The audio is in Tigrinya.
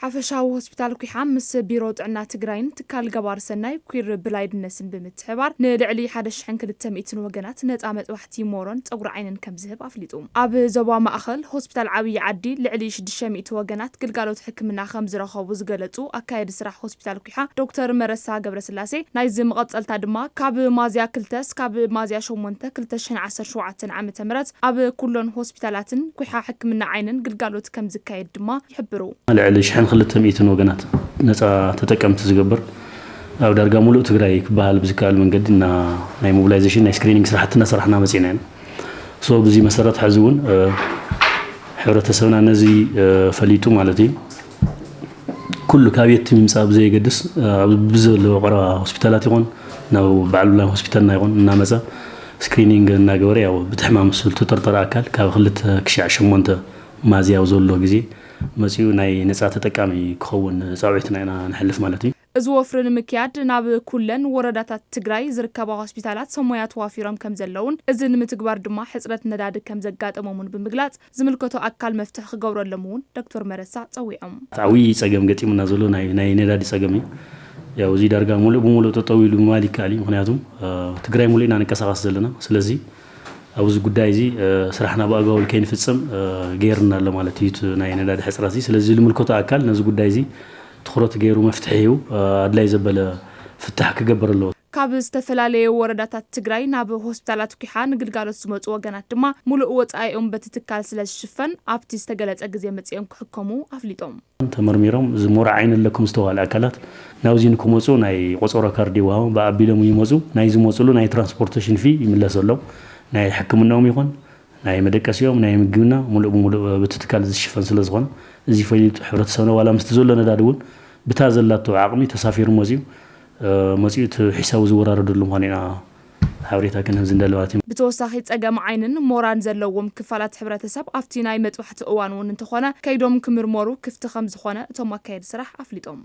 ሓፈሻዊ ሆስፒታል ኩሓ ምስ ቢሮ ጥዕና ትግራይን ትካል ገባር ሰናይ ኲር ብላይድነስን ብምትሕባር ንልዕሊ ሓደ ሽሕን ክልተ ሚእትን ወገናት ነፃ መጥባሕቲ ሞሮን ፀጉሪ ዓይንን ከም ዝህብ ኣፍሊጡ። ኣብ ዞባ ማእኸል ሆስፒታል ዓብዪ ዓዲ ልዕሊ ሽዱሽተ ሚእቲ ወገናት ግልጋሎት ሕክምና ከም ዝረኸቡ ዝገለፁ ኣካየዲ ስራሕ ሆስፒታል ኩሓ ዶክተር መረሳ ገብረስላሴ፣ ናይዚ መቐፀልታ ድማ ካብ ሚያዝያ ክልተ እስካብ ሚያዝያ ሸሞንተ ክልተ ሽሕን ዓሰርተ ሸውዓተን ዓመተ ምህረት ኣብ ኩለን ሆስፒታላትን ኩሓ ሕክምና ዓይንን ግልጋሎት ከም ዝካየድ ድማ ይሕብሩ። ልዕሊ ሽሕን ክልተ ሚእትን ወገናት ነፃ ተጠቀምቲ ዝገብር፣ ኣብ ዳርጋ ሙሉእ ትግራይ ክበሃል ብዝከኣል መንገዲ እና ናይ ሞቢላይዜሽን ናይ ስክሪኒንግ ስራሕቲ እናሰራሕና መፂና ኢና። ሶ ብዚ መሰረት ሕዚ እውን፣ እ፣ ሕብረተሰብና ነዚ፣ እ፣ ፈሊጡ ማለት እዩ፣ ኩሉ ካብ የት ምምፃእ ብዘየገድስ፣ እ፣ ኣብ ብዘለዎ ቀረባ ሆስፒታላት ይኾን ናብ ባዕሉ ናይ ሆስፒታልና ይኾን እናመፀ ስክሪኒንግ እናገበረ፣ ያው ብትሕማም ዝተጠርጠረ ኣካል ካብ ክልተ ክሻዕ ሸሞንተ ሚያዝያ ኣብ ዘሎ ግዜ መፂኡ ናይ ነፃ ተጠቃሚ ክኸውን ፃውዒትና ኢና ንሕልፍ ማለት እዩ። እዚ ወፍሪ ንምክያድ ናብ ኩለን ወረዳታት ትግራይ ዝርከባ ሆስፒታላት ሰብ ሞያ ተዋፊሮም ከም ዘለውን፣ እዚ ንምትግባር ድማ ሕፅረት ነዳዲ ከም ዘጋጠሞምን ብምግላፅ፣ ዝምልከቶ ኣካል መፍትሒ ክገብረሎም እውን ዶክተር መረሳ ፀዊዖም። ዓብዪ ፀገም ገጢሙና ዘሎ ናይ፣ ናይ ነዳዲ ፀገም እዩ። ያው እዚ ዳርጋ ሙሉእ ብሙሉእ ጠጠው ኢሉ ምባል ይከኣል እዩ። ምክንያቱ፣ እ፣ ትግራይ ሙሉእ ኢና ንንቀሳቐስ ዘለና። ስለዚ ኣብዚ ጉዳይ እዚ፣ እ፣ ስራሕና ብኣግባቡ ከይንፍፅም፣ እ፣ ገይርና ኣሎ ማለት እዩ፣ እቲ ናይ ነዳዲ ሕፅረት እዚ። ስለዚ ዝምልከቶ ኣካል ነዚ ጉዳይ እዚ ትኹረት ገይሩ መፍትሒ ሂቡ፣ እ፣ ኣድላይ ዘበለ ፍታሕ ክገብር ኣለዎ። ካብ ዝተፈላለዩ ወረዳታት ትግራይ ናብ ሆስፒታላት ኩሓ ንግልጋሎት ዝመፁ ወገናት ድማ ሙሉእ ወፃኢኦም በቲ ትካል ስለ ዝሽፈን ኣብቲ ዝተገለፀ ግዜ መፂኦም ክሕከሙ ኣፍሊጦም። ተመርሚሮም እዚ ሞራ ዓይኒ ኣለኩም ዝተባህለ ኣካላት ናብዚ ንክመፁ ናይ ቆፀሮ ካርድ ይወሃቦም፣ ብኣቢሎም ይመፁ። ናይ ዝመፁሉ ናይ ትራንስፖርቴሽን ፊ ይምለሰሎም። ናይ ሕክምናኦም ይኹን ናይ መደቀሲኦም፣ ናይ ምግብና ሙሉእ ብሙሉእ በቲ ትካል ዝሽፈን ስለ ዝኾነ፣ እዚ ፈሊጡ ሕብረተሰብና ዋላ ምስቲ ዘሎ ነዳዲ እውን ብታ ዘላቶ ዓቕሚ ተሳፊሩ መፂኡ፣ እ፣ መፂኡ እቲ ሒሳቡ ዝወራረደሉ ምዃኑ ኢና ሓበሬታ ክንህብ ዝንደሊ ማለት እዩ። ብተወሳኺ ፀገም ዓይንን ሞራን ዘለዎም ክፋላት ሕብረተሰብ ኣብቲ ናይ መጥባሕቲ እዋን እውን እንተኾነ ከይዶም ክምርመሩ ክፍቲ ከም ዝኾነ እቶም ኣካየዲ ስራሕ ኣፍሊጦም።